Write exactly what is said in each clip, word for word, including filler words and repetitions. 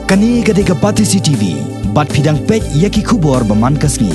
Kane ka dei ka Batesi T V, bad phi dang peit ïa ki khubor ba man ka sngi.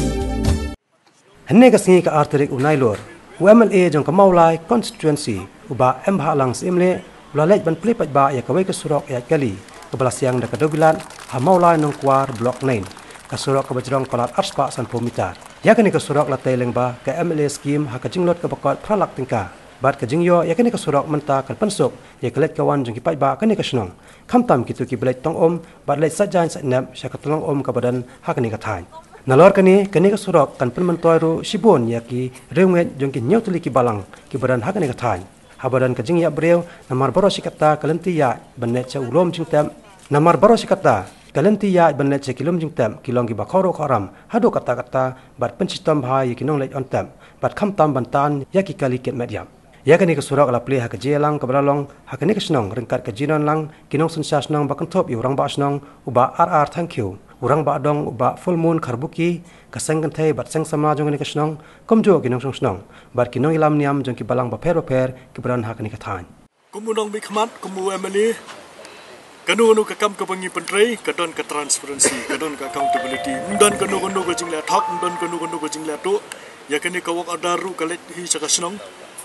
Hynne ka sngi ka ar tarik u Nailur, u M L A jong ka Mawlai constituency, u Bah M Bhahlang Syiemlieh, u la leit ban plie paidbah ïa kawei ka surok ïaid kali kaba la siang da ka dewbilat ha Mawlai Nongkwar Block nine, ka surok kaba jrong palat arspah sanphew mitar. Ïa kane ka surok la tei lyngba ka M L A scheme ha ka jinglut kaba kut phra lak tyngka. Bad ka jingïoh ïa kane ka surok mynta kan pynsuk ïa ka leit ka wan jong ki paidbah kane ka shnong, khamtam kito kiba leit tong um bad leit sait jaiñ sait nep sha ka tyllong um kaba don ha kane ka thaiñ. Nalor kane, kane ka surok kan pynmyntoi ruh shibun ïa ki riewngeit jong ki hynñiew tylli ki balang kiba don ha kane ka thaiñ. Haba don ka jingïap briew, namar baroh shi katta ka lynti ïaid ban leit sha u lum jingtep, namar baroh shi katta ka lynti ïaid ban leit sha ki lum jingtep ki long kiba khawruh khawram haduh katta katta, bad pynshitom bha ïa ki nongleit on tep, bad khamtam ban tan ïa ki kali kit met ïap. Ïa kane ka surok la plie ha ka jingïalang kaba la long ha kane ka shnong ryngkat ka jingdon lang ki nongsynshar shnong ba kynthup ïa u Rangbah Shnong u Bah R R Thangkhiew, u Rangbah Dong u Bah Fullmoon Kharbuki, ka seng kynthei bad seng samla jong kane ka shnong, kumjuh ki nongshong shnong bad ki nongïalam niam jong ki balang bapher bapher kiba don ha kane ka thaiñ. Kum u nongmihkhmat, kum u M L A, kano kano ka kam kaba ngi pyntrei ka don ka transparency, ka don ka accountability. Ym don kano kano ka jingleh thok, ym don kano kano ka jingleh tuh. Ïa kane ka work order ruh ka leit hi sha ka shnong,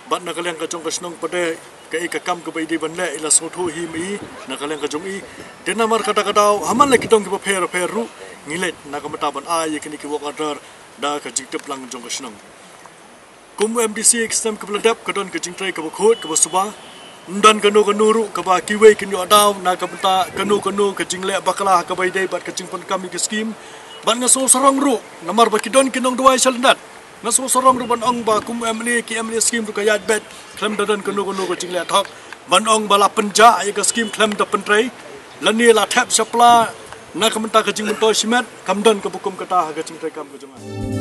bad na ka liang ka jong ka shnong pat de kaei ka kam kaba i dei ban leh i la sngewthuh hi ma i na ka liang ka jong i. Te namar kata ka daw, ha man la ki dong kiba pher pher ruh, ngi leit na ka bynta ban ai ïa kine ki work order da ka jingtip lang jong ka shnong. Kum u M D C, ka snem kaba la dep ka don ka jingtrei kaba khuid kaba suba. Ym don kano kano ruh kaba kiwei kin ïoh daw na ka bynta kano kano ka jingleh bakla ha kaba i dei bad ka jingpynkam ïa ki skim. Bad nga sngewsarong ruh namar ba ki don ki nongduwai shalyndet. Nga sngewsarong ruh ban ong ba kum u M L A, ki M L A skim ruh ka ïaid beit khlem da don kano kano ka jingleh thok. Ban ong ba la pynjah ïa ka skim khlem da pyntrei, lane la thep shapla na ka bynta ka jingmyntoi shimet, kam don kaba kum kata ha ka jingtrei kam ka jong nga.